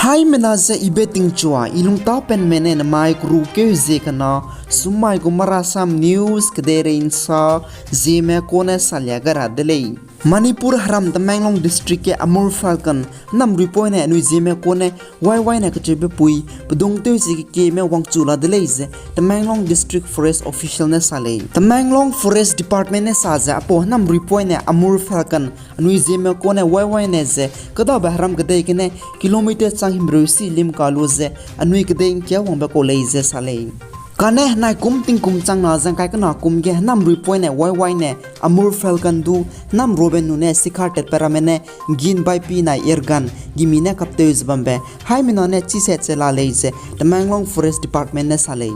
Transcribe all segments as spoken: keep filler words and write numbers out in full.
Haimena ze ibe tingchua, i lungtapenme ne namai kerukeu zie kena, sumai gu Marasam News kedeirei nsa, zieme kone salia gai ra de lei. Manipur heram Tamenglong District ge Amur Falcon, namruipoine anui zieme kone, waiwaine kecheube pui, pedungtew zie kekieme wangchu la de lei ze, Tamenglong District Forest Official ne sa lei. Tamenglong Forest Department ne sa ze, apau namruipoine Amur Falcon, anui zieme kone waiwaine ze, kedabe heram kedei gene, kilometer chang himreu si limka lu ze, anui kedei ngkia wangbe kau lei ze sa lei. Kane nai kum tingkum chang na zengkai kena kum ge namruipoine waiwaine, Amur Falcon du, namruabe nune sikhar tatpe ramme ne, ngin baipi nai airgun, gimi ne kaptew ze bambe, haimena ne chiset ze la lei ze, Tamenglong Forest Department ne sa lei.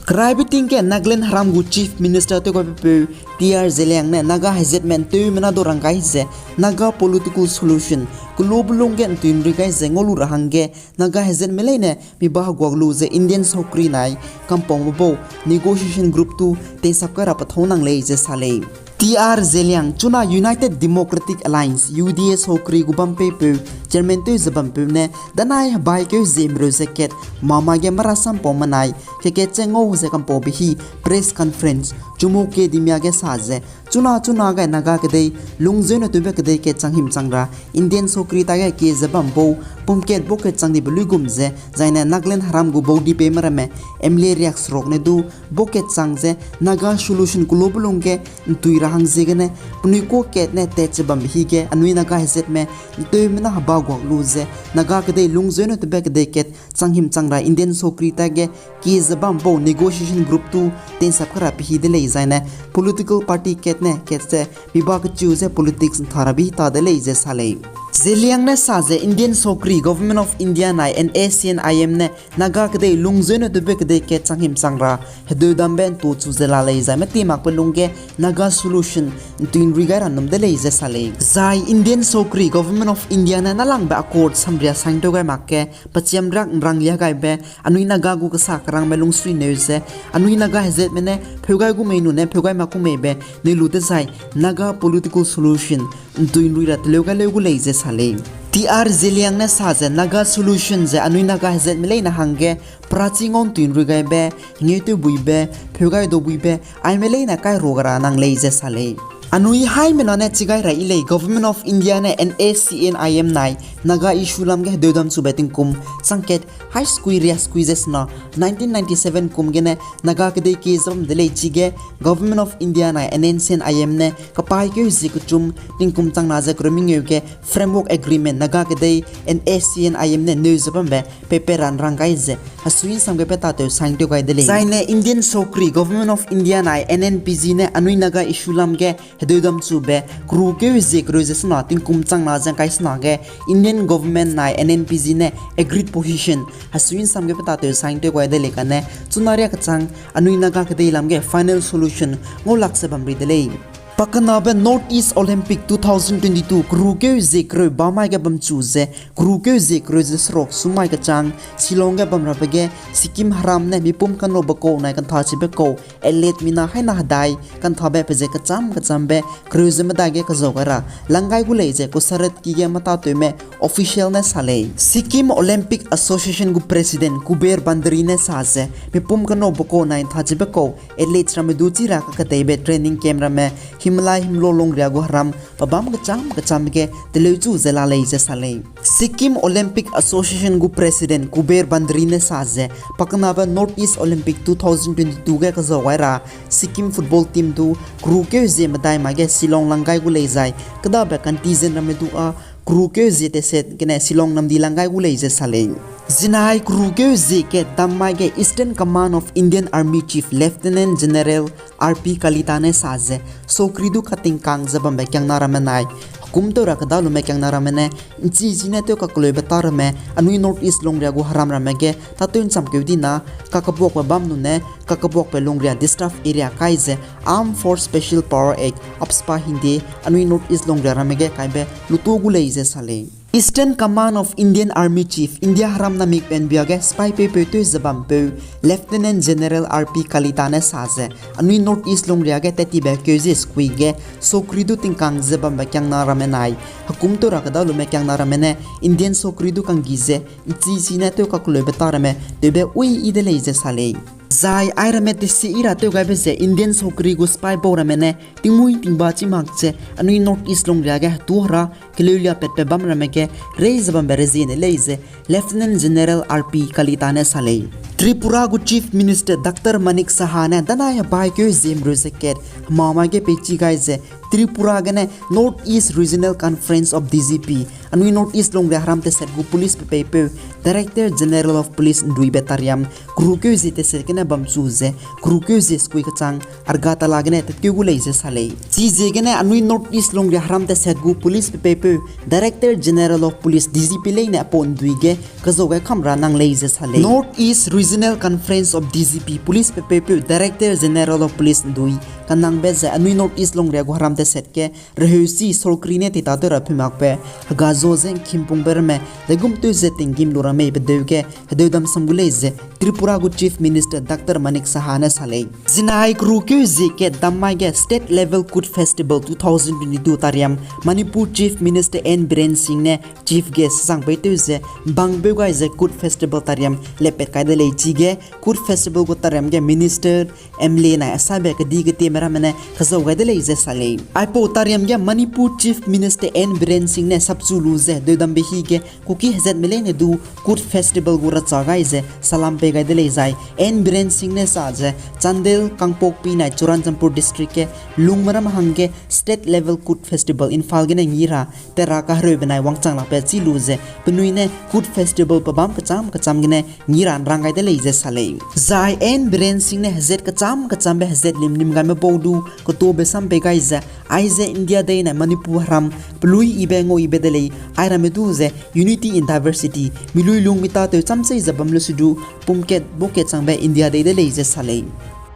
Keraibe ting ge Nagaland heram gu Chief Minister tewgaibepeu, T R Zeliang ne Naga hezetme nteumena du rang gai ze, Naga political solution, kelo belung ge ntuinrui gai ze ngau lu ra hangge, Naga hezetme leine, mi ba heguak lu ze Indian saukri nai, kampaume bau, negotiation group tu, teinsap kai ra pethâu nang lei ze sa lei. T R Zeliang, chuna United Democratic Alliance, U D A saukri gu bam peipeu, chairman tew ze bampeu ne, danai hebaikeu zie himreu ze kat, mama ge marasam pau menai, kekat che ngau ze kampaube hi, press conference, Chümoukedima ge sa ze, chuna chuna gai Naga kedei, lungzeu ne tewbe kedei kat chang him chang ra, Indian saukri ta ge kie ze bam bau, pum kat bau kat chang dibe luigum ze, zaine Nagaland heram gu baudipeime ramme, M L A riakseruk ne du, bau kat chang ze, Naga solution kelo belung ge, ntui ra hang ziegene, penui kua kat ne tat ze bambe hige, anui Naga hezetme, nteumena heba guak lu ze, Naga kedei lungzeu ne tewbe kedei kat, chang him chang ra Indian saukri ta ge, kie ze bam bau negotiation group tu, teinsap kai ra pehi de lei zaine, political party kat ne kat ze, mi ba kechiu ze politics ntha ra bi ta de lei ze sa lei. Zeliang ne sa ze Indian saukri, Government of India nai N S C N I M ne, Naga kedei lungzeu ne tewbe kedei kat chang him chang ra, hedeudambe ntu chu ze la lei zai meti makbe lung ge Naga solution ntuinrui gai ra num de lei ze sa lei. Zai Indian saukri Government of India ne nalangbe accord samria sign tew gai mak ge, pechiam riak nrang lia gaibe, anui Naga gu kesa kerangme lungsuineu ze, anui Naga hezetme ne pheugai gu mei nune pheugai mak gu meibe, neu lu dezai, Naga political solution, ntuinrui ra teleu gai leu gu lei ze sa lei. T R Zeliang ne sa ze Naga solution ze anui Naga hezetme leine hangge, prachi ngau ntuinrui gaibe, hengeu tew buibe, pheugai dau buibe, aime leine kai ru gai ra nang lei ze sa lei. Anui haimena ne chigai ra i lei Government of India ne N S C N I M nai, Naga issue lam ge hedeudam chube tingkum, chang kat, hai skui ria skui ze sena, nineteen ninety-seven kum gene, Naga kedei kie ze bam de lei chige, Government of India nai N S C N I M ne, kapaîkeu zie kechum, tingkum chang na ze kereu mengeu ge, Framework Agreement Naga kedei N S C N I M ne neu ze bambe paper ra nrang gai ze, hesui nsam ge pe tatew sign tew gai de lei. Zaine Indian saukri Government of India nai N N P G ne anui Naga issue lam ge hedeudam chube, kerukeu zie kereu ze sena tingkum chang na ze ngkai sena ge Indian Government nai N N P G ne agreed position, hesui nsam ge pe tatew sign tew gai de lei kane, chuna riak kechang, anui Naga kedei lam ge final solution ngau lak ze bam ri de lei. Pakenabe North East Olympic two thousand twenty-two kerukeu zie kereu bamai ge bamchu ze, kerukeu zie kereu ze seruk sumai kechang, Shillong ge bam rabe ge, Sikkim heram ne mipum kanobe kau nai kantha chibe kau, athlete mina haina hedai, kanthabe pe ze kecham kechambe, kereu ze medai ge kezau gai ra, lang gai gu lei ze Gusarat ki ge metatewme, official ne sa lei. Sikkim Olympic Association gu President Kuber Bhandari ne sa ze, mipum kanobe kau nai ntha chibe kau, athlete ramme du chi ra kakedeibe training camp ramme, himlai himlo longria gu heram, pebâm kecham kecham ge teleu chu ze la lei ze sa lei. Sikkim Olympic Association gu President Kuber Bhandari ne sa ze, pakenabe North East Olympic two thousand twenty-two ge kezau gai ra, Sikkim football team du, kerukeu zie medai mai ge Shillong lang gai gu lei zai, kedabe contingent ramme du â, kerukeu zie teset gene Shillong namdi lang gai gu lei ze sa lei. Zinai kerukeu zie kat dam mai ge Eastern Command of Indian Army Chief Lieutenant General R P Kalita ne sa ze, saukri du katingkang ze bambe kiangna ramme nai, hekum tew ra kedalume kiangna ramme ne, nchi zi ne tew kakleube ta ramme, anui North East longria gu heram ramme ge, tatew ncham keu dina, kakebuakbe bam nune, kakebuakbe longria disturbed area kai ze, Armed Force Special Power Act, AFSPA hingde, anui North East longria ramme ge kaibe, lutu gu lei ze sa lei. Eastern Command of Indian Army Chief, India heram namik penbia ge sipai peupeu tew ze bampeu, Lieutenant General R P Kalita ne sa ze, anui North East lungria ge tettibe keu ze sekui ge, sokri du tingkang ze bambe kiangna ramme nai, hekum tew ra keda lume kiangna ramme ne, Indian sokri du kanggi ze, nchi chine tew kakleube ta ramme, tewbe ui yi de lei ze sa lei. Zai airamme tesi i ra tew gaibe ze Indian sokri gu sipai bau ramme ne, tingmui tingba chi mak ze, anui North East lungria ge hetu hera, keleulia patbe bam ramme ge, rei ze bambe rezie ne lei ze, Lieutenant General R P Kalita ne sa lei. Tripura gu Chief Minister Doctor Manik Saha ne danai hebai keu ziem reu ze kat, hemamai ge peichi gai ze, Tripura gene North East Regional Conference of D G P, anui North East lungria heram teset gu police pepeipeu, Director General of Police nduibe tariam, kru keu zie teset gene bamchu ze, kru keu zie sekui kechang, Agartala gene tetkeu gu lei ze sa lei. Chiziegene anui North East lungria heram teset gu police pepeipeu, Director General of Police D G P leine apau ndui ge, kezau gai kam ra nang lei ze sa lei. North East Regional Conference of D G P police pepeipeu, Director General of Police ndui, kanangbe ze anui North East lungria gu heram teset ge, reheusi sorkari ne tita tew ra pui makbe, hega zo ze nkimpungbe ramme, degum tew ze tinggîm lu ra mei bedeu ge, hedeu damsam gu lei ze, Tripura gu Chief Minister Doctor Manik Saha ne sa lei. Zinai kru keu zie kat dammai ge State Level Kut Festival two thousand twenty-two tariam, Manipur Chief Minister N Biren Singh ne Chief Guest sang peitew ze, bang peu gai ze Kut Festival tariam lepat kai de lei chige, Kut Festival gu tariam ge Minister, M L A nai asabe kedi ketieme ramme ne kezau gai de lei ze sa lei. Aipau tariam ge Manipur Chief Minister N Biren Singh ne sapchu lu ze, deudambe hi ge, Kuki hezatme leine du Kut Festival gu racha gai ze salam pei gai de lei zai, N Biren Singh ne sa ze, Chandel, Kangpokpi nai Churachandpur District ge, lungme ramme hangge State Level Kut Festival Imphal gene ngi ra, tera kahereu benai wangchang lakbe chi lu ze, penui ne Kut Festival pebam kecham kecham gene ngi ra nrang gai de lei ze sa lei. Zai N Biren Singh ne hezat kecham kechambe hezat limlim gaime bau du, ketobe sam pei gai ze, aize India dei nai Manipur heram, pelui ibe ngau ibe de lei, airamme du ze, Unity in Diversity, milui lung mitatew chamchei ze bam lu se du, pumkat buket changbe India dei de lei ze sa lei.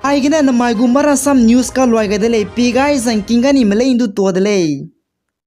Aigene namai gu Marasam News kaluai gai de lei, pie gai zangking gani me lei ndu tua de lei.